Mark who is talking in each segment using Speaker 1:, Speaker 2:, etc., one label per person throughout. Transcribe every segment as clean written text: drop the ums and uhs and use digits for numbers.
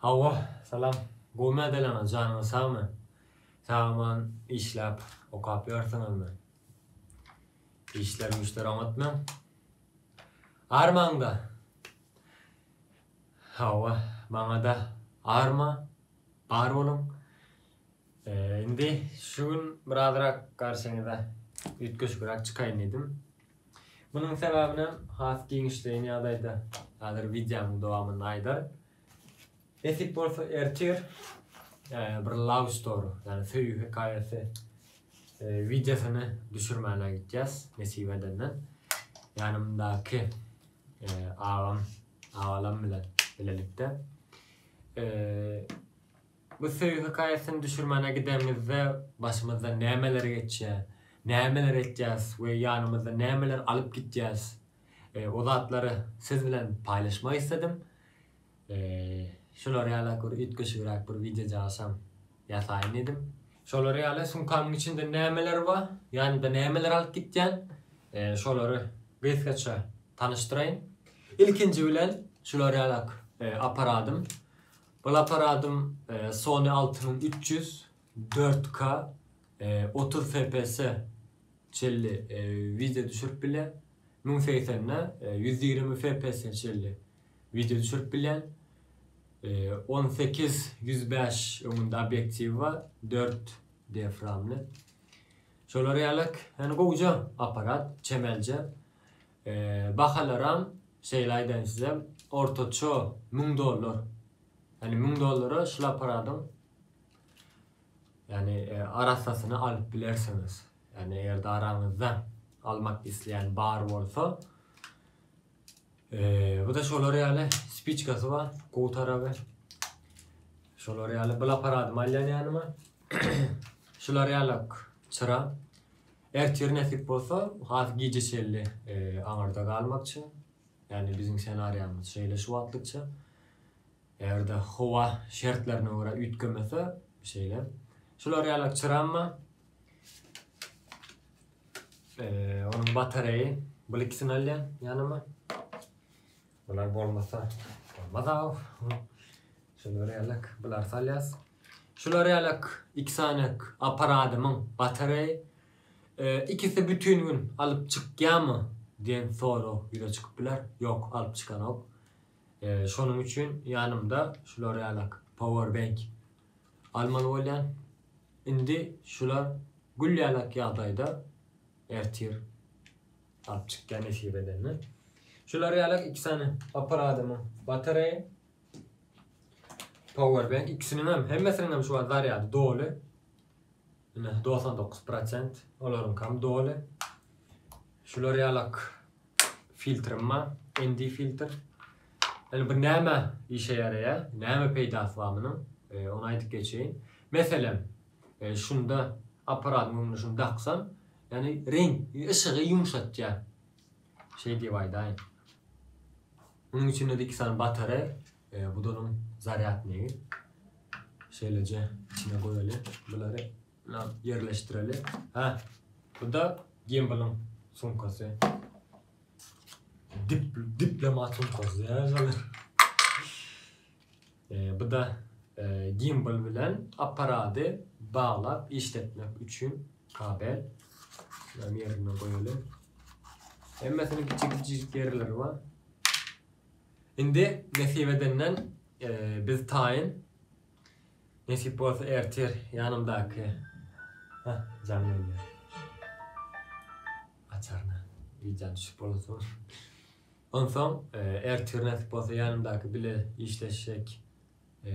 Speaker 1: Hawa, salam. Gowumy ýagdaýlaryňyz, janyňyz sagmy? Sag-aman işläp, okap ýörsüňizmi? Işler güýçler oňatmy? Armaňda. Hawa, maňa-da arma, bar boluň. Indi şu gün birazrak garşyňyza üýtgeşigräk çykaýyn diýdim. Munuň sebäbinem has giňişleýin ýagdaýda häzir wideomyň dowamynda aýdaryn. Nesip bolsa ertir bir love story, ýagny söýgi hekaýasy wideosyny düşürmäne gitýäs nesip edenden. Ýanymdaky agam, agalam bilen bilelikde. Bu söýgi hekaýasyny düşürmäne gidenimizde başymyzdan nämeler geçýär, nämeler etýäs we ýanymyzda nämeler alyp gitýäs, o zatlary siz bilen paýlaşmak isledim. Şular ýalak bir üýtgeşigräk bir wideojagazam ýasaýyn diýdim. Şolar ýaly sumkamyň içinde nämeler bar, ýanymda nämeler alyp gitýän, şolary gysgaça tanyşdyraýyn. Ilkinji bilen şular ýalak apparadym. Bul apparadym Sony 6300 4K 30 fps çenli wideo düşürip bilýän. 1080-de 120 fps çenli wideo düşürip bilýän. 18 105 öňünde obýektiwi bar, 4 diaframly. Şolar ýalak, ýani gowja apparat, çemelje. Bahalaram şeýle aýdaýyn size, ortaça 1000 dollar. Ýani 1000 dollara şul apparadyň ýani arassasyny alyp bilersiňiz. Ýani eger-de araňyzda almak isleýän bar bolsa, bu-da şolar ýaly spiçkasy bar, gowy taraby. Şolar ýaly bul apparadymy alýan ýanyma. Şular ýalak çyra. Ertir nesip bolsa has gije çenli aňyrda galmakçy. Ýagny biziň senariýamyz şeýle şu wagtlykça. Eger-de howa şertlerine görä üýtgemese şeýle. Şular ýalak çyram bar. Onuň batareýi bul ikisini alýan ýanyma. Bular bolmasa bolmaz aw. Şular ýalak bular salýas. Şular ýalak iki sany apparadymyň batareýi. Ikisi bütin gün alyp çykýamy diýen sorag ýüze çykyp biler. Ýok, alyp çykanok. Şonuň üçin ýanymda şular ýalak power bank almaly bolýan. Indi şular gül ýalak ýagdaýda ertir alyp çykýan nesip edende. Şular ýalak iki sany apparadymyň batareýi. Power bank ikisiniň hem hemmesiniň hem şu wagt zarýady doly. Ine 99% olaryňkam doly. Şular ýalak filtrim bar. ND filtr. Yani bu näme işe ýaraýar? Näme peýdasy bar munuň? E, ony aýdyp geçeýin. Meselem, e, şunda apparatyň öňüne şuny daksam, ýani reňk, yşygy ýumşatýar. Şeý diýip aýdaýyn. Munuň içinde-de iki sany batareý, bu-da onuň zarýadnigi. Şeýleje içine goýaly bulary. Ýerleşdireli. Hä, bu-da gimbalyň sumkasy. Dip, diplomat sumkasy ýa Bu-da gimbal bilen apparady baglap işletmek üçin kabel. Şunam ýerine goýaly. Hemmesiniň kiçi-kiçijik ýerleri bar. Indi nesip edenden biz taýyn. Nesip bolsa ertir ýanymdaky Hah, jaň gelýär. Açaryn. Wideony düşüp bolansoň. Onsoň ertir nesip bolsa ýanymdaky bile işleşjek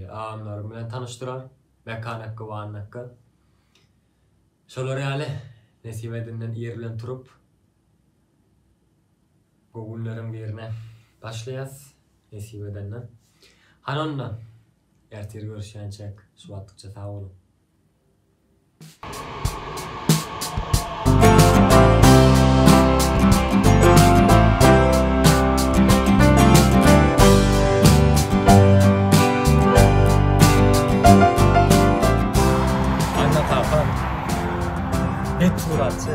Speaker 1: agamlarym bilen tanyşdyrar. Mekan akga we Anna akga. Şolar ýaly nesip edenden ir bilen turup gowy günleriň birine başlaýas nesip edenden. Hany onda ertir görüşýänçäk şu wagtlykça sag boluň. Anna kaka. Bet suratçy.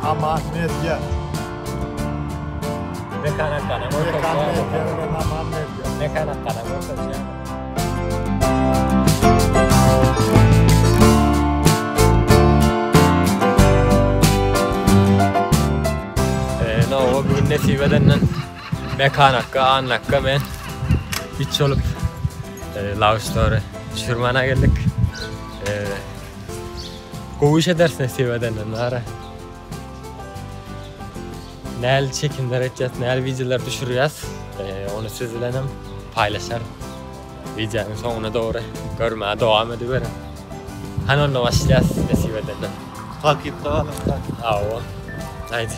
Speaker 2: Aman Media.
Speaker 1: Mekan Akkana
Speaker 2: Mekan Media bilen Aman Media.
Speaker 1: Mekan Akkana görkezýär. Nesip edenden Mekan akga, Anna akga men üç bolup love story düşürmäne geldik. Gowy iş ederis nesip edenden nara. Näl çekimler etýäs, näl wideolar düşürýäs, ony siz bilen hem paýlaşar. Wideonyň soňuna dogry görmäge dowam ediberiň. Hany onda başlaýas nesip edenden.
Speaker 2: Takipde galyň, takipde.
Speaker 1: Hawa. Haýdi.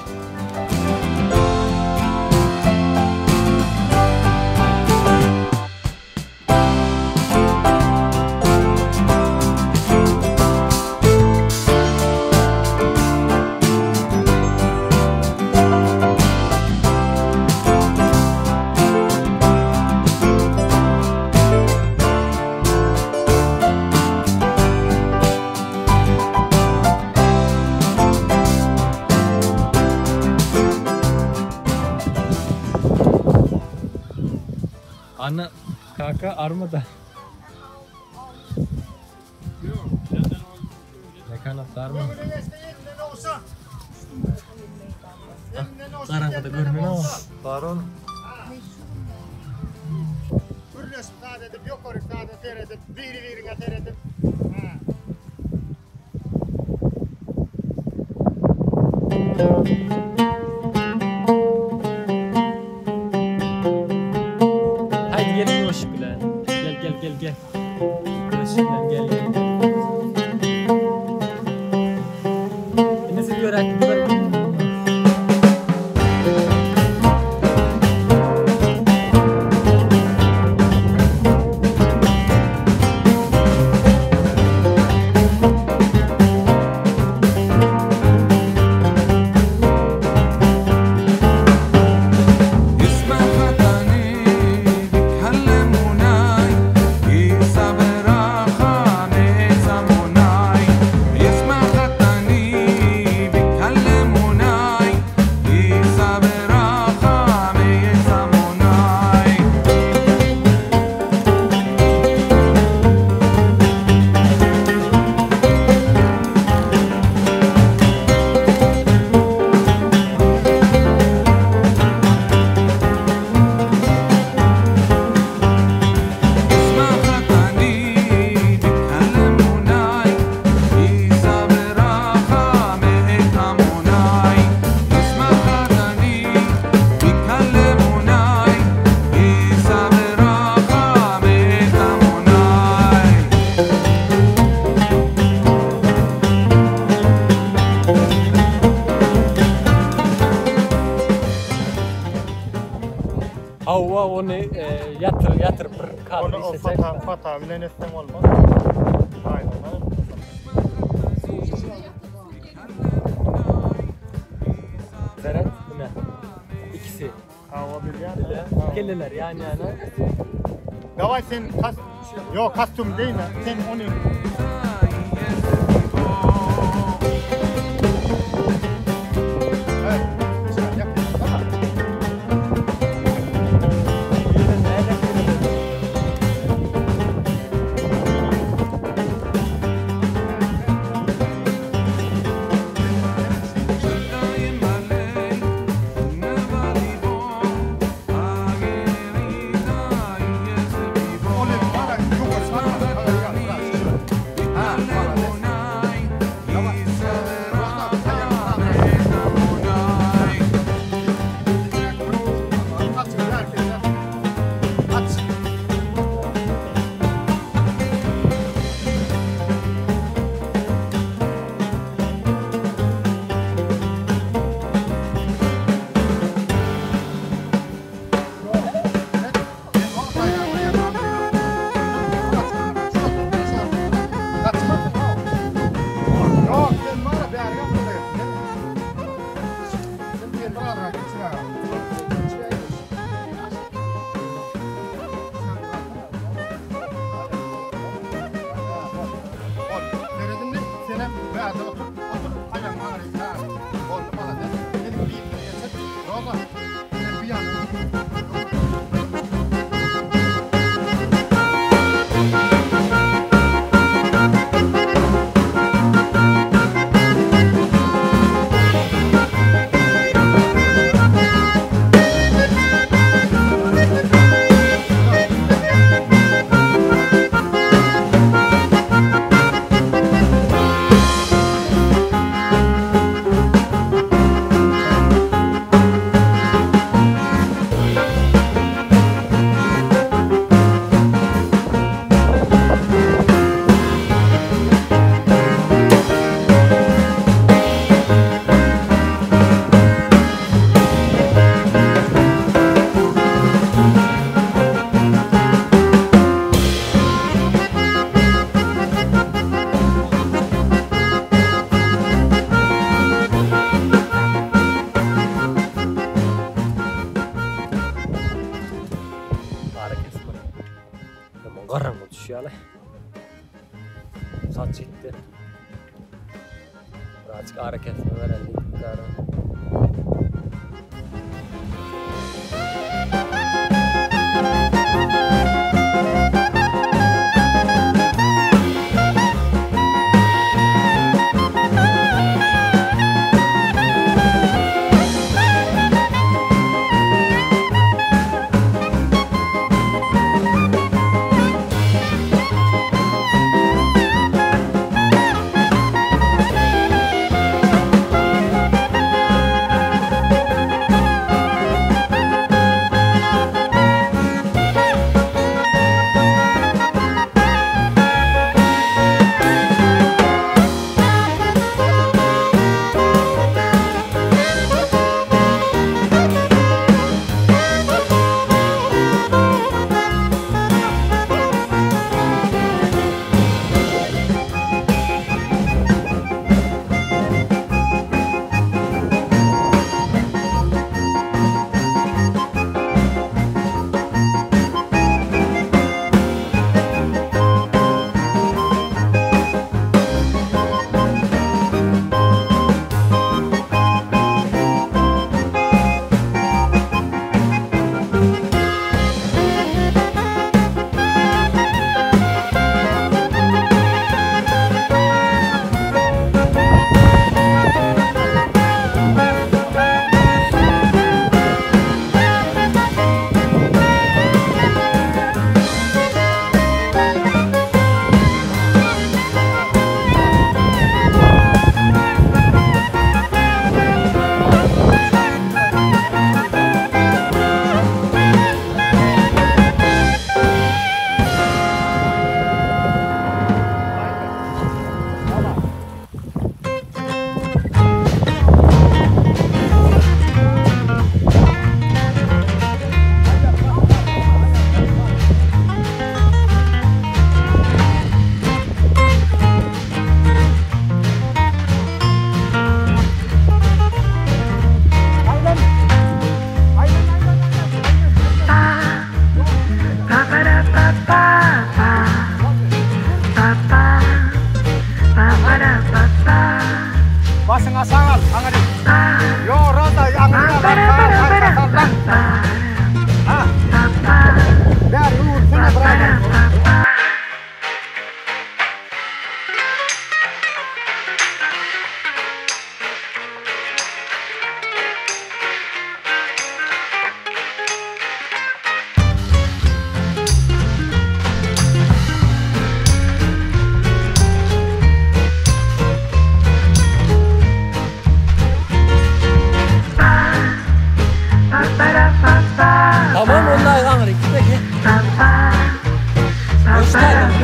Speaker 1: Anna kaka armada. Mekan army. Garaňkyda görmeli ama.
Speaker 2: Baron. Gürleşip zat edip, ýokaryk zada seredip, biri-biriňe seredip.
Speaker 1: Haydi gelin hoş bilen. Gel gel gel gel. Hoş bilen gel gel gel. Indi siz ýöräp gidiň. Hawa ony ýatyr ýatyr bir kadr
Speaker 2: Ony o
Speaker 1: işlesek.
Speaker 2: fata fata bilen etseň bolmaz. Aýna.
Speaker 1: Seret ine. Ikisi.
Speaker 2: Hawa bilýän.
Speaker 1: Kelleler ýan ýana.
Speaker 2: Daway sen kas Ýok kostýum geýme. Sen ony
Speaker 1: Görşi ýaly. Saç gitdi. Birazcık ara kesme bereli diýdik.
Speaker 2: Başyňa sag al, aňry. Ýo, Roza, aňry al, sag al, Ha. Bäri öwürsene, byrader.
Speaker 1: Tamam onda aňry gitmek. Hoş geldin.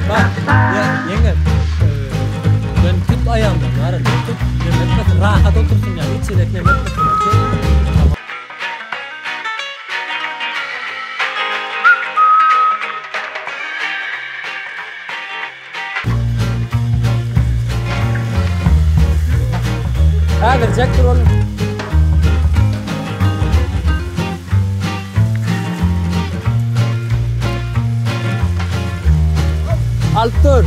Speaker 1: Bak, ya, ýeňňe, ben tut aýagymdan, ara, tut, neme etmesin, rahat otursun ýa, hiç ýerek neme etmesin, okey? Tamam. Häzirjek dur oğlum. Alyp dur.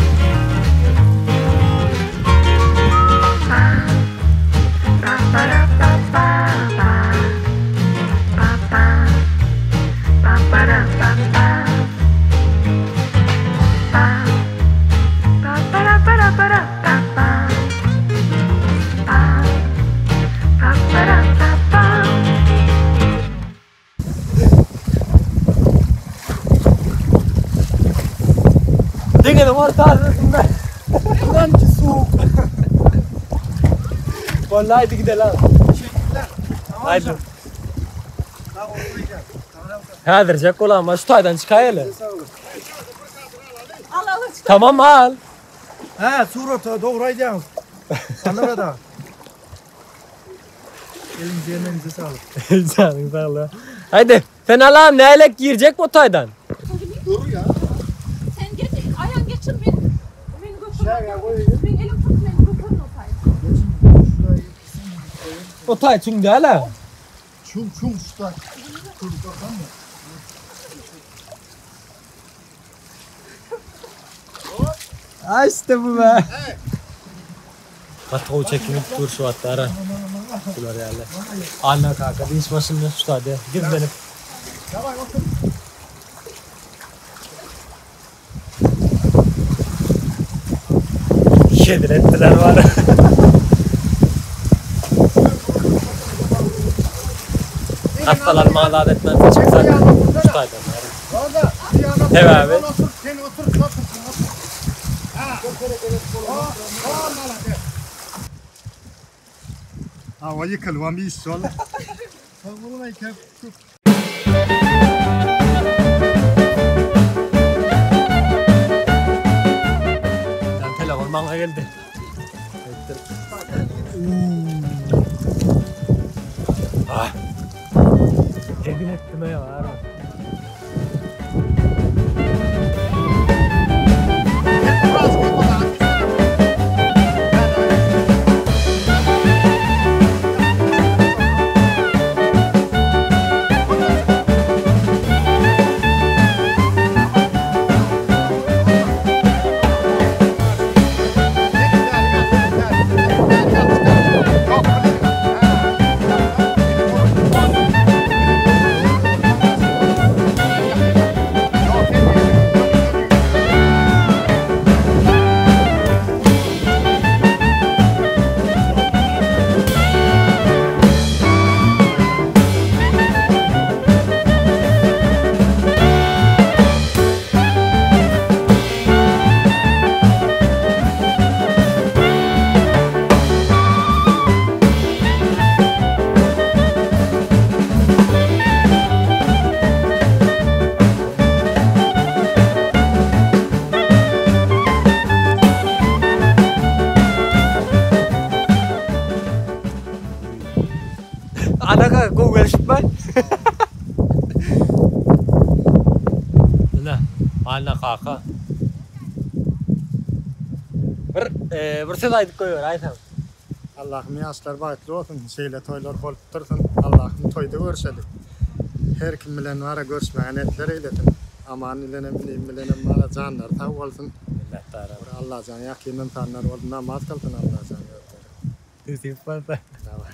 Speaker 1: Deňiziň ortasynda. Sanki suw. Boldy haýdy gideli. Haýdy. Häzirjek bolam, şu taýdan çykaýaly. Tamam al.
Speaker 2: Hä, surata dogry aýdýaňyz. Kamerada. Elinize emegiňize saglyk.
Speaker 1: Janyň saglygy. Haýdy, sen alam nälet girjek bu taýdan?
Speaker 2: Dur ya.
Speaker 3: Sen geç, aýaň geçir men. Meni götür.
Speaker 2: Şägä goýaýyn.
Speaker 3: Men elim tut meni götür o taýdan.
Speaker 1: O taý çuň däl-ä.
Speaker 2: Çuň çuň şu taý.
Speaker 1: Ay işte bu be. Gaty gowy çekim edip dur şu wagtlara. Şular ýaly. Anna kaka diş başynda şu taýda gizlenip. Hezil etdiler bana. Hastalar mazat etmez çyksa şu taýdan. Sebäbi
Speaker 2: Hawa ýykylybam iş şol.
Speaker 1: Telefon maňa geldi. Ah. Hezil etdim ey var. Anaka gowy gelişip bay. Ine, Anna kaka. Bir, e, bir söz aýdyp goýber aýsam.
Speaker 2: Allahym ýaşlar bagtly bolsun, şeýle toýlar bolup dursun. Allahym toýda görşeli. Her kim bilen bara görüşmäge netler eýlesin. Aman bilenem, inim bilenem bara janlary sag bolsun.
Speaker 1: Minnetdar.
Speaker 2: Bir Allajan ýakyn ynsanlar bolup namaz kylsyn Allajan özleri.
Speaker 1: Nesip bolsa.
Speaker 2: Daway.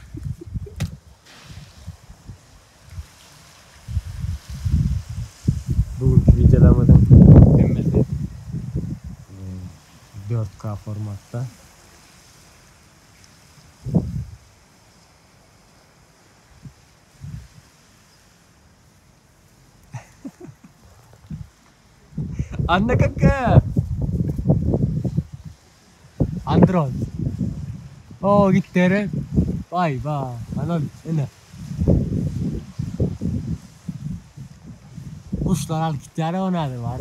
Speaker 1: Bugünkü wideolarymyzyň hemmesi 4K formatda. Anna kaka. Android. O gitdi. Vay vay. Anan ine. Kuşlar al gitti ona var.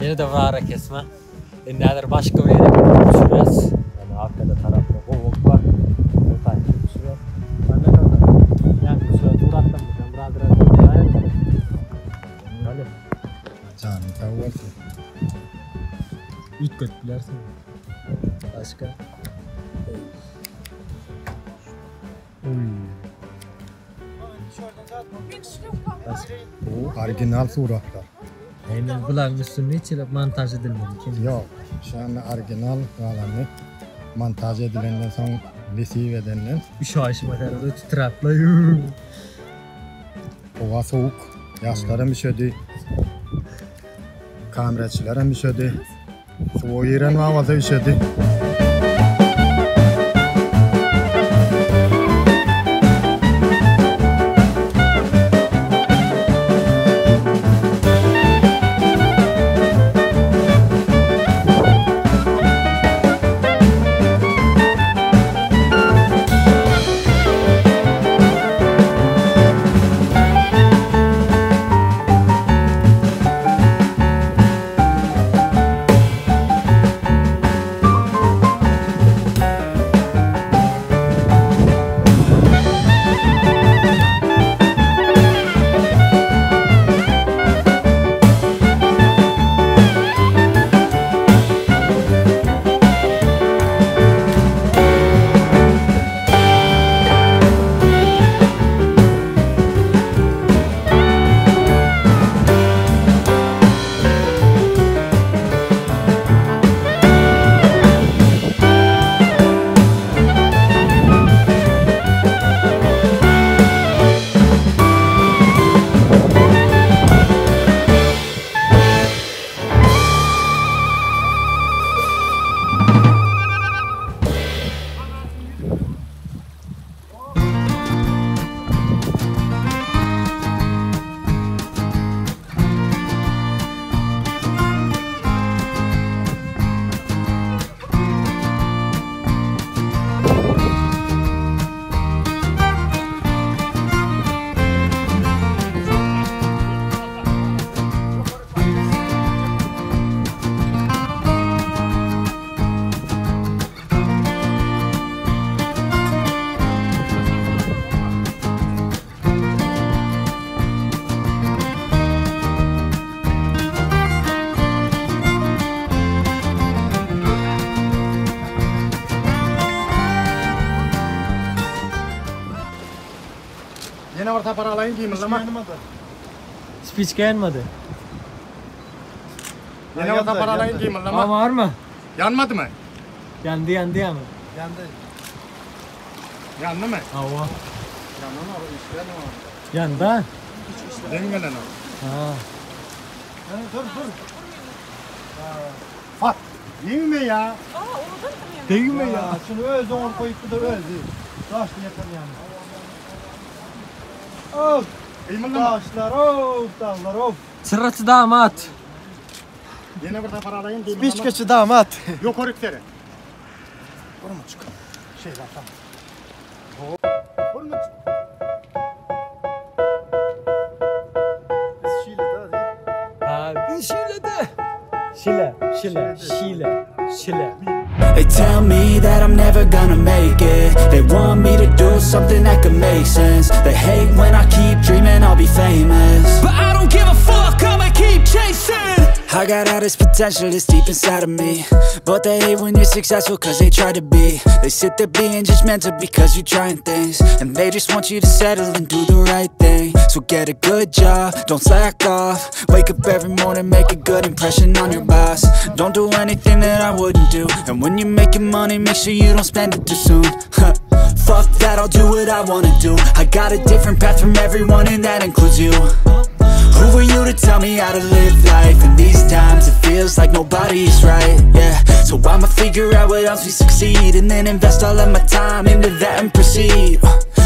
Speaker 1: Ýene de bir ara kesme. Indi häzir başga bir ýere düşürýäs. Yani arkada tarapda gowak bar. O taýda düşürýäs. Anna kaka. Yani şu suratdan bir biraz Hadi.
Speaker 2: Janyň sag bolsun.
Speaker 1: Üýtgedip bilersiň. Başga. Uy.
Speaker 2: Bu original suratlar.
Speaker 1: Aynen bularyň üstünde hiç ýere montaj edilmedi. Kim?
Speaker 2: Ýok, şu anda original galanny montaj edilenden soň nesip edenden
Speaker 1: Üç ay şıma titrapla.
Speaker 2: Howa soğuk. Ýaşlaram üşedi. Kameraçylaram üşedi. Suwa giren bolsa üşedi. Ýene bir sapar alaýyn gymyldama.
Speaker 1: Spiçka ýanmady.
Speaker 2: Ýene bir sapar alaýyn gymyldama.
Speaker 1: A barmy?
Speaker 2: Ýanmadymy?
Speaker 1: Ýandy ýandy ýaňy.
Speaker 3: Ýandy.
Speaker 2: Ýandymy?
Speaker 1: Hawa.
Speaker 3: Ýananok, işlänok.
Speaker 1: Ýandy.
Speaker 2: Deň gelenok.
Speaker 1: Ha.
Speaker 3: Ýa dur dur.
Speaker 2: Fat. Degme ýa.
Speaker 1: Degme ýa.
Speaker 3: Şuny özi oňa goýupdy-da özi. Daşly ýatan ýaly. Of!
Speaker 2: Gymyldama.
Speaker 3: Daşlar of, daglar of.
Speaker 1: Çyraçy damat.
Speaker 2: Ýene bir sapar alaýyn gymyldama.
Speaker 3: Spiçkaçy damat.
Speaker 2: Ýokaryk seret. Burmaçyk. Şeýle atam. Burmaçyk.
Speaker 3: Biz Şilede
Speaker 1: Ha, biz Şile'de. Şile, Şile, Şile, Şile.
Speaker 4: They tell me that I'm never gonna make it. They want me to do something that could make sense. They hate when I keep dreaming I'll be famous.
Speaker 5: But I don't give a fuck, I'ma keep chasing.
Speaker 4: I got all this potential that's deep inside of me. But they hate when you're successful cause they try to be. They sit there being judgmental because you're trying things. And they just want you to settle and do the right thing. So get a good job, don't slack off. Wake up every morning, make a good impression on your boss. Don't do anything that I wouldn't do. And when you're making money, make sure you don't spend it too soon. Fuck that, I'll do what I wanna do. I got a different path from everyone, and that includes you. Who are you to tell me how to live life? In these times, it feels like nobody's right, yeah. So I'ma figure out what else we succeed, and then invest all of my time into that and proceed.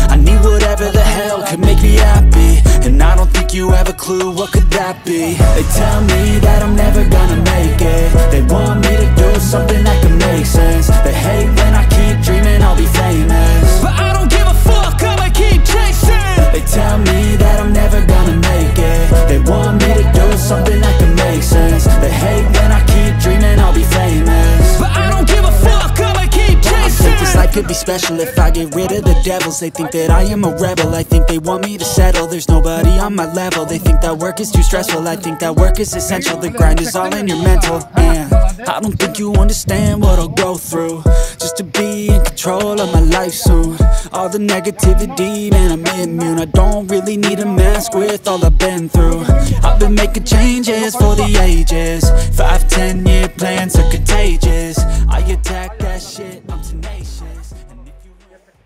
Speaker 4: I need whatever the hell could make me happy, and I don't think you have a clue what could that be. They tell me that I'm never gonna make it. They want me to do something that could make sense. They hate when I keep dreaming I'll be famous.
Speaker 5: But I don't give a fuck, I'ma keep chasing.
Speaker 4: They tell me that I'm never gonna make it. They want me to do something that can make sense. They hate when I keep dreaming I'll be famous.
Speaker 5: But I don't give a fuck, I'ma keep
Speaker 4: I think this
Speaker 5: chasing.
Speaker 4: life could be special if I get rid of the devils. They think that I am a rebel. I think they want me to settle. There's nobody on my level. They think that work is too stressful. I think that work is essential. The grind is all in your mental. And I don't think you understand what I'll go through just to be in control of my life soon. All the negativity, man, I'm immune. I don't really need a mask with all I've been through. I've been making changes for the ages. 5, 10 year plans are contagious. I attack that shit, I'm tenacious. And if you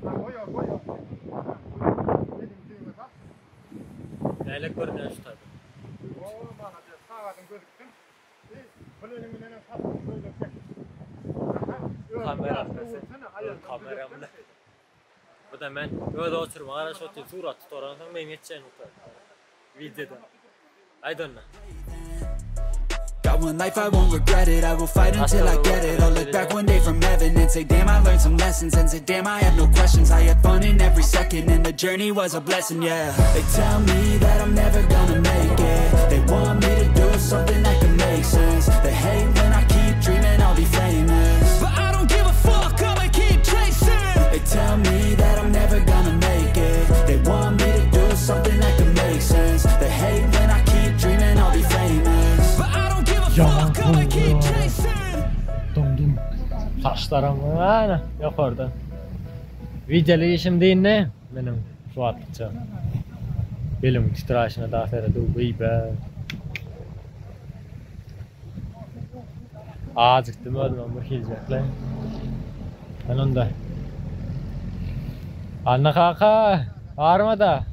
Speaker 2: Goý, goý.
Speaker 1: Nälik görünýär şu taýda.
Speaker 2: Oo, malades. Sagadyň gözüksin. Ey, bu eliň bilen hem saçyny şöyle çek.
Speaker 1: Kamera arkasy. Kameram bilen. Bu da men öz oturyma garaşyp otyr surat tutaransoň men geçjegini utar. Videoda. Aýt onda.
Speaker 4: Got one life, I won't regret it. I will fight until I get it. I'll look back one day from heaven and say, Damn, I learned some lessons. And say, Damn, I have no questions. I had fun in every second, and the journey was a blessing, yeah. They tell me that I'm never gonna make it. They want me to do something that can make sense. They hate when I keep dreaming I'll be famous.
Speaker 5: But I don't give a fuck, I'ma keep chasing.
Speaker 4: They tell me that I'm never gonna make it. They want me to do something that can make sense. They hate when I keep dreaming I'll be famous.
Speaker 5: But I don't give a fuck, I'ma keep chasing.
Speaker 1: Dondum. Saçlarym ana ýokarda. Videoly işim diýinne meniň şu wagtlyça. Belim titraşyna da seredip beýbe. Acıktım özüm bir hiljekle. Ben onda. Anna kaka, arma da.